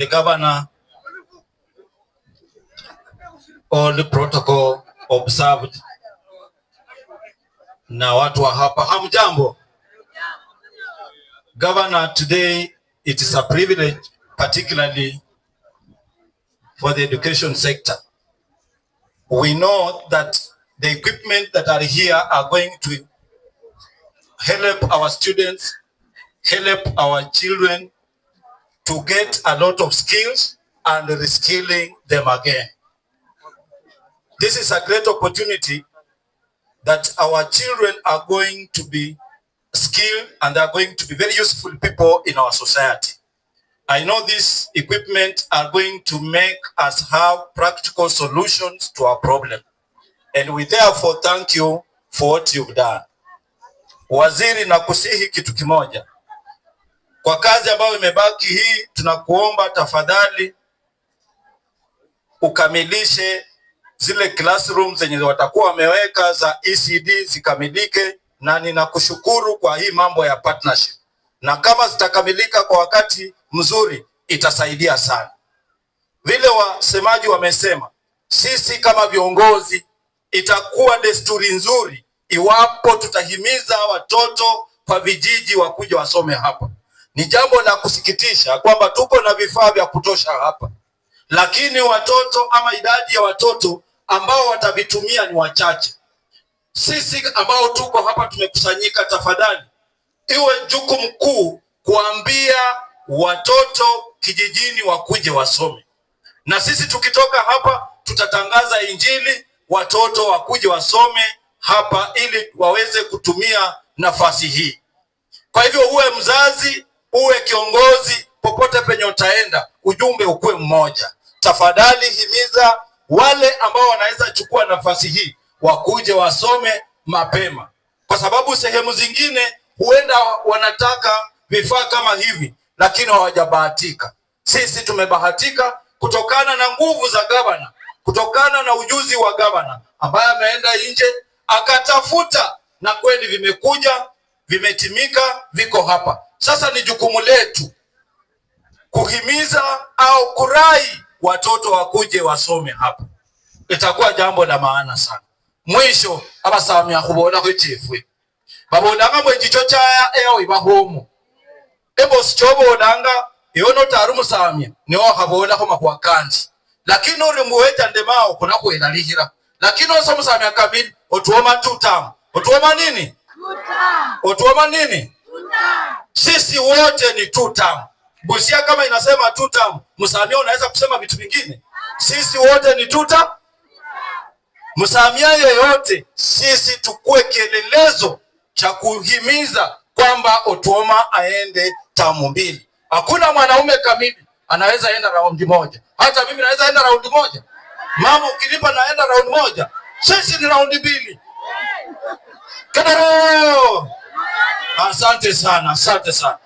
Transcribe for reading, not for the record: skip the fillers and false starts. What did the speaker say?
The governor, all the protocol observed, na watu wa hapa, hamjambo. Governor, today it is a privilege, particularly for the education sector. We know that the equipment that are here are going to help our students, help our children to get a lot of skills and reskilling them again. This is a great opportunity that our children are going to be skilled and are going to be very useful people in our society. I know this equipment are going to make us have practical solutions to our problem. And we therefore thank you for what you've done. Waziri, nakusihi kitu kimoja. Kwa kazi ambayo imebaki hii, tunakuomba tafadhali ukamilishe zile classrooms zenye watakuwa wameweka za ECD zikamilike, na ninakushukuru kwa hii mambo ya partnership, na kama zitakamilika kwa wakati mzuri itasaidia sana. Vile wasemaji wamesema, sisi kama viongozi, itakuwa desturi nzuri iwapo tutahimiza watoto kwa vijiji wakuja wasome hapa. Ni jambo la kusikitisha kwamba tuko na vifaa vya kutosha hapa, lakini watoto ama idadi ya watoto ambao watavitumia ni wachache. Sisi ambao tuko hapa tumekusanyika, tafadhali iwe jukumu kuu kuambia watoto kijijini wakuje wasome, na sisi tukitoka hapa tutatangaza Injili, watoto wakuje wasome hapa ili waweze kutumia nafasi hii. Kwa hivyo uwe mzazi, uwe kiongozi, popote penye utaenda, ujumbe ukuwe mmoja. Tafadhali himiza wale ambao wanaweza chukua nafasi hii wakuje wasome mapema, kwa sababu sehemu zingine huenda wanataka vifaa kama hivi, lakini hawajabahatika. Sisi tumebahatika kutokana na nguvu za gavana, kutokana na ujuzi wa gavana ambaye ameenda nje akatafuta, na kweli vimekuja, vimetimika, viko hapa. Sasa ni jukumu letu kuhimiza au kurai watoto wakuje wasome hapa, itakuwa jambo la maana sana. Mwisho abasamya khubolakho chefwe babolanga mbu echicho chaya eyo iba homo embosi chobolanga iwe notari musamya niwo wakhabolakho makhuwa kanji, lakini uri muwecha ndemao khunakhwelalikhila, lakini ose musamya kamili otuoma tutamu otuoma nini otuoma nini. Sisi wote ni tutam. Busia kama inasema tutam, msamia unaweza kusema vitu vingine. Sisi wote ni tuta. Msamia yeyote, sisi tukue kielelezo cha kuhimiza kwamba Otuoma aende tamu mbili. Hakuna mwanaume kamili anaweza enda raundi moja. Hata mimi naweza enda raundi moja. Mama ukilipa naenda raundi moja. Sisi ni raundi mbili. Kadaro! Asante sana, asante sana.